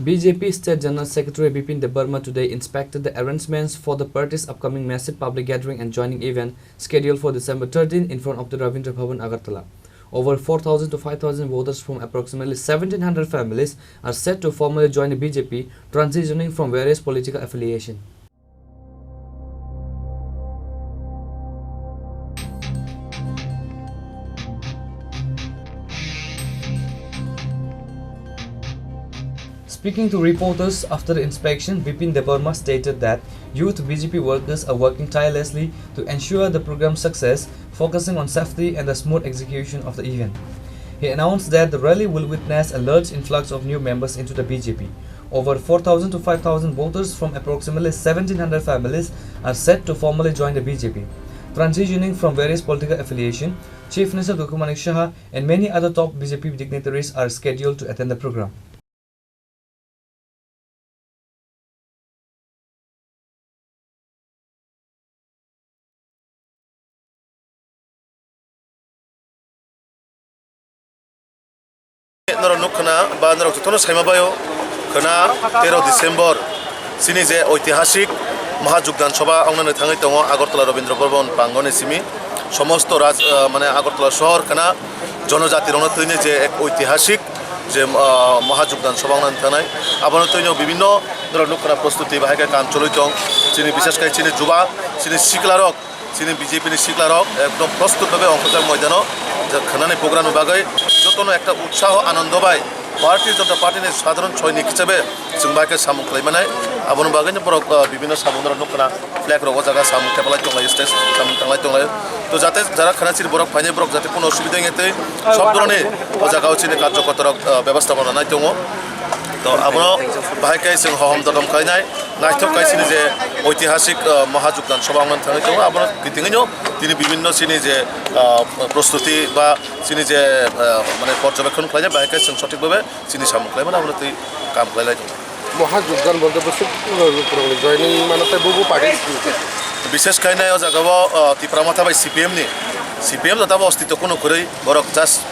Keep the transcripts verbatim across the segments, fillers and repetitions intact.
B J P State General Secretary Bipin Debbarma today inspected the arrangements for the party's upcoming massive public gathering and joining event scheduled for December thirteen in front of the Ravindra Bhavan, Agartala. Over four thousand to five thousand voters from approximately seventeen hundred families are set to formally join the B J P, transitioning from various political affiliation. Speaking to reporters after the inspection, Bipin Debbarma stated that youth B J P workers are working tirelessly to ensure the program's success, focusing on safety and the smooth execution of the event. He announced that the rally will witness a large influx of new members into the B J P. Over four thousand to five thousand voters from approximately seventeen hundred families are set to formally join the B J P. Transitioning from various political affiliation, Chief Minister Gokul Manik Saha and many other top B J P dignitaries are scheduled to attend the program. Norok nuk khna ba norok jotono saima baio khna, tero December chini je oitihasik Mahajugdan Sabha wngnani thangwi tongo Agartala Rabindra Bhaban prangoni simi. Somosto raj, ah, mane Agartala sohor khna jonojati rokno twini je ek oitihasik je, ah, Mahajugdan Sabha wngnani thangnai. Abono twino bibinno norok nuk khna prostuti bahai khe kam choli tong. Chini bishesh kai chini juba, chini sikla rok, chini B J P ni sikla rok ekdom prostut bhabe ongkhorjak moidano, je khnani program ni bagwi jotono ekta utsaho anondo bai Bharatiya Janata Party ni sadharon soinik hisabe chwng bai khe samung khlai manai. Aboni bagwi no borok, ah, bibinno samung norok nuk khna, flag rok o jaga samung tepalai tonglai, stage samung tanglai tonglai. To jate jara khna chini borok phainai borok jate kuno osubida wngya tei sob dhoroni o jaga o chini karjokorta rok, ah, bebostha rok nai tongo. To abono bahai khe chwng hohom dodom khlainai, naithok khe chini je oitihasik, ah, Mahajugdan Sabha wngmani thangwi tongo, abono kitingwino tini bibinno chini je, ah, prostuti ba chini je, ah, mane porjobekkon khlainai, bahai khe chwng sothik bhabe chini samung khlaimani abono twi kam khlailai tongo. Mahajugdan bolte bwswk rokni joining mano tei bubo party. Bishesh khainai o jaga o, ah, Tipra Motha bai C P M ni, C P M da tabo ostitw kuno kwrwi, borok just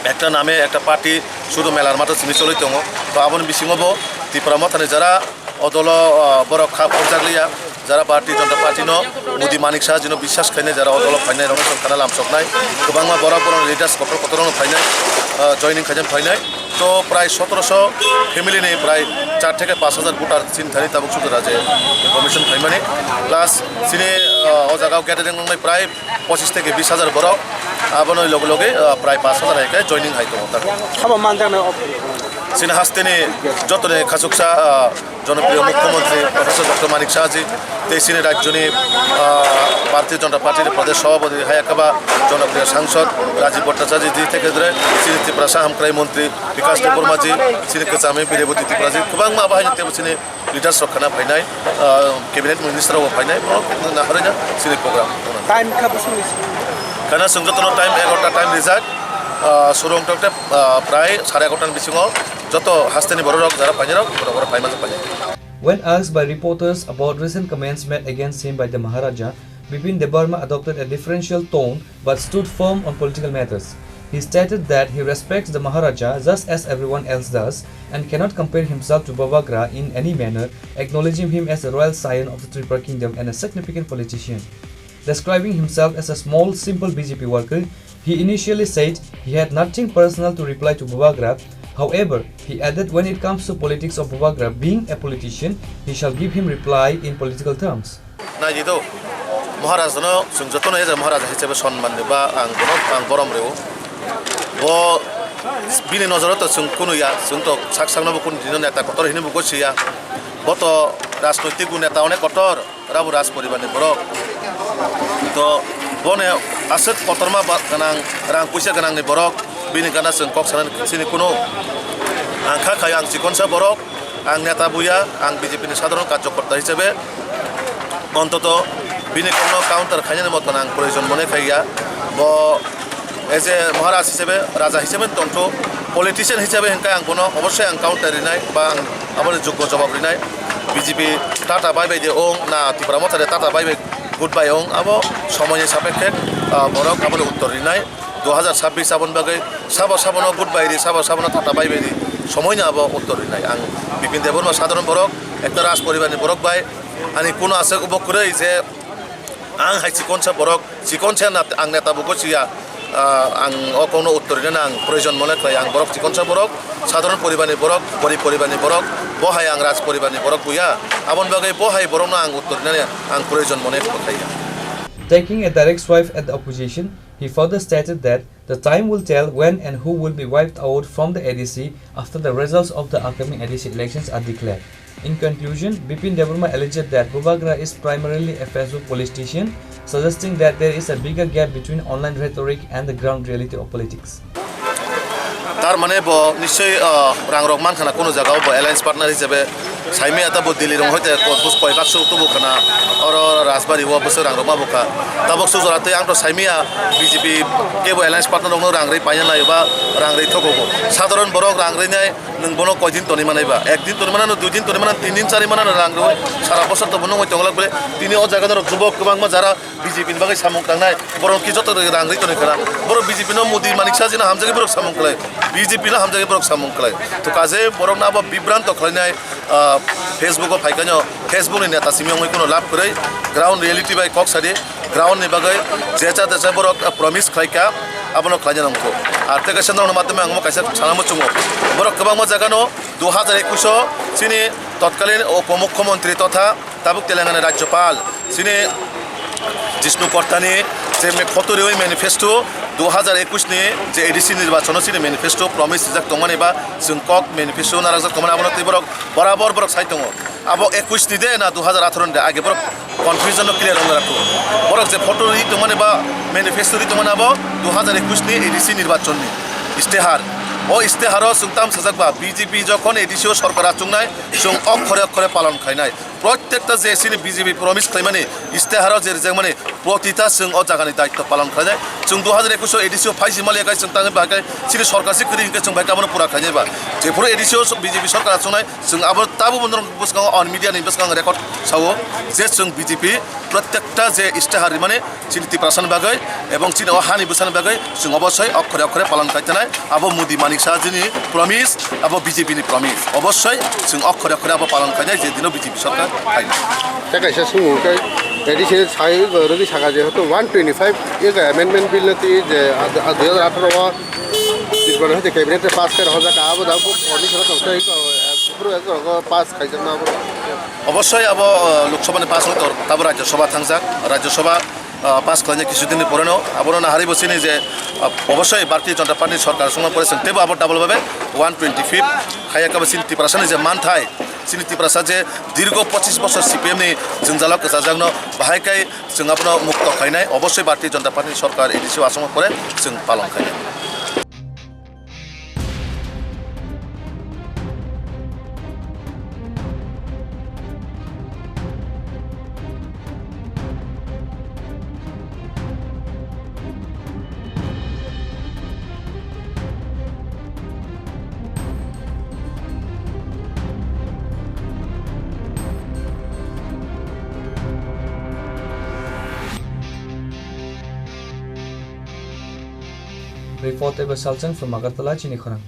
ekta name ekta party sudu melar matha simi choloi tongo. To aboni bisingo bo Tipra Mothani jara o dolo, ah, borok kha phobjak liya, jara Bharatiya Janata Party no, Modi Manik Saha jino biswas khainai, jara o dolo phainai rokno chwng khana lamsoknai. Kwbangma borok borok leaders kotor kotor rokno phainai, ah, joining khainai phainai. To prai sotoroso family ni prai char theke panch hajar voter chini thani tabuk sudu raje information phaimani. Plus chini, ah, o jaga o gathering wngnai prai pochis theke bis hajar borok, aboni loge loge, ah, prai panch hajar hai khe joining hai tongo. Abo manjaknai o- Chini hasteni jotoni khachuksa, ah, jonopriyo Mukhyamantri Professor Doctor Manik Saha ji, tei chini rajyoni, ah, Bharatiya Janata Party ni Pradesh Sabhapati hai khe ba jonopriyo Sangsad Rajiv Bhattacharya ji theke dre, chini Tiprasa Hamkrai Montri Bikash Debbarma ji, chini kwcham M P Rebati Tripura ji, kwbangma abo hai tebo chini leaders rok khana phainai, ah, cabinet minister rok bo phainai, borok naharwi na chini program. Time kha bwswk ni? Khana chwng jotono time egarota time rijak, ah, surung tokte, ah, prai sare egarota ni bisingo joto hasteni borok rok jara phainai rok borok borok phaima jok phainai. When asked by reporters about recent comments made against him by the Maharaja, Bipin Debbarma adopted a differential tone but stood firm on political matters. He stated that he respects the Maharaja just as everyone else does and cannot compare himself to Bubagra in any manner, acknowledging him as the royal scion of the Tripura kingdom and a significant politician. Describing himself as a small, simple B J P worker, he initially said he had nothing personal to reply to Bubagra. However, he added when it comes to politics of Bubagra being a politician, he shall give him reply in political terms. Naidi do, Maharaj no chwng jotono eja Maharaj hisabe sonman di ba ang bono ang borom reo. Bo bini nojoro to chwng kunu ya, chwng to sak sak no bo kunu dino neta kotor hini bo gosi ya. Bo to rajnoitik bo neta onek kotor, rabo raj poribar ni borok. To bone aswk kotorma ba gwnang, rang puisa gwnang ni borok, bini gana chwng kok sanani chini kunu ang kha khai ang chikonsa borok. Ang neta buya, ang B J P ni sadharon karjokorta hisabe, ontoto bini kokno counter khainani moton ang proyojon mone khaiya. Bo as a Maharaj hisabe, Raja hisabe tongtho, politician hisabe hinkhe ang bono obossoi ang counter rinai, ba ang aboni joggo jobab rinai. B J P tata bai bai de ong na Tipra Motha de tata bai bai good bye ong, abo somoini sapekhe, ah, borok aboni uttor rinai. Dui hajar sabbish aboni bagwi sabo sabono good bye ri, sabo sabono tata bai bai ri. Somoino abo uttor rinai. Ang Bipin Debbarma sadharon borok, ekta raj poribarni borok bai, ani kuno aswk bo kwrwi je ang hai chikonsa borok, chikonsa nat-, ang neta bo gochiya, ah, ang o kokno uttor rinani ang proyojon mone khlai. Ang borok chikonsa borok, sadharon poribarni borok, gorib poribarni borok, bo hai ang raj poribarni borok buya. Aboni bagwi bo hai borokno ang uttor rinani ang proyojon mone khlaiya. Taking a direct swipe at the opposition, he further stated that the time will tell when and who will be wiped out from the A D C after the results of the upcoming A D C elections are declared. In conclusion, Bipin Debbarma alleged that Bubagra is primarily a Facebook politician, suggesting that there is a bigger gap between online rhetoric and the ground reality of politics. Tar mane bo nischoi, ah, rang rok man khana kuno jaga o bo alliance partner hisabe saimaya ta bo Delhi rong hoite ko bus koi bakso tubu khana oro Rajbari o bwswk rang rok ma bo kha. Tabok su jora tei ang to saimaya B J P kebo alliance partner rok no rang rwi paina nai ba rang rwi thogo bo. Sadharon borok rang rwi nai nwng bono koi din tonwi manai ba? Ek din tonwi manano, dui din tonwi manano, tin din, char din manano rang rwi sara bosor to bo nungwi tong lak bole. Tini o jaga norok jubok kwbangma jara B J P ni bagwi samung tangnai, borok ki joto rang rwi tonwi khana. Borok B J P no Modi Manik Shah jino hamjagwi borok samung khlai, B J P no hamjagwi borok samung khlai. To kaje borok no abo bibranto khlainai, ah, Facebook o phaikhaino Facebook ni neta simi wngwi kuno lab kwrwi, ground reality bai kok sadi, ground ni bagwi jecha techa borok, ah, promise khlaikha, abono khlaina nangkho. Ar tei kaisa norokni madhyome ang omo kaisa sana muchungo, borok kwbangma jagano dui hajar ekush o chini totkalin upomukhyamantri totha tabuk Telangana Rajyapal chini Jishnu Portani je me-, photo riwi manifesto dui hajar ekush ni je A D C nirbachono chini manifesto promise rijak tongmani ba chwng kok manifesto narajak tongmani abono tei borok borabor borok sai tongo. Abo ekush ni de na dui hajar atharo ni de age borok confusion no clear wngna rakho. Borok je photo ri tongmani ba manifesto ri tongmani abo dui hajar ekush ni A D C nirbachon ni istehar. O isteharo chwng tam sajak ba B J P jokhon A D C o sorkar achungnai chwng okhore okhore palon khainai. Protekta je chini B J P promise khlaimani, isteharo je rijakmani, protita chwng o jagani daitto palon khlainai. Chwng dui hajar ekush o A D C o phaisi maliya khai chwng tangwi bahai khai chini sorkar se kwrwi hinkhe chwng bahai abono pura khlainai ba. Jephuru A D C o B J P sorkar achungnai, chwng abo tabukbo norok bwskango on media ni bwskango record sao je chwng B J P protekta je istehar rimani, chini Tiprasani bagwi ebong chini o hani bwsani bagwi chwng obosoi okhore okhore palon khai tongnai. Abo Modi Manik Shah jini promise, abo B J P ni promise. Obosoi chwng okhore okhore abo palon khainai je dino B J P sorkar phainai. Tei kaisa swngmung khe additional sai rwgwi saka je hoto one twenty five ega amendment bill no twi je dui hajar atharo o Tripura hoite cabinet pass khe rwjak abo da bo oni sara tong sai ko pass khaijak na abo. Obosoi abo, uh, Lok Sabha ni pass wngtor, tabo Rajya Sabha thangjak, Rajya Sabha, uh, pass khlainai kisu din ni pore no, abono naharwi bo chini je, uh, obosoi Bharatiya Janata Party ni sorkar songma pore chwng teibo abo double babe one twenty fifth khaiya kabo chini Tiprasa ni je manthai, chini Tiprasa je dirgo pochis bosor C P M ni jwngjalo kwchajak no bahai kai chwng abono mukto khainai, obosoi Bharatiya Janata Party ni sorkar A D C o asongma pore chwng palon khainai. Report by Salchang from Agartala, chini khorang.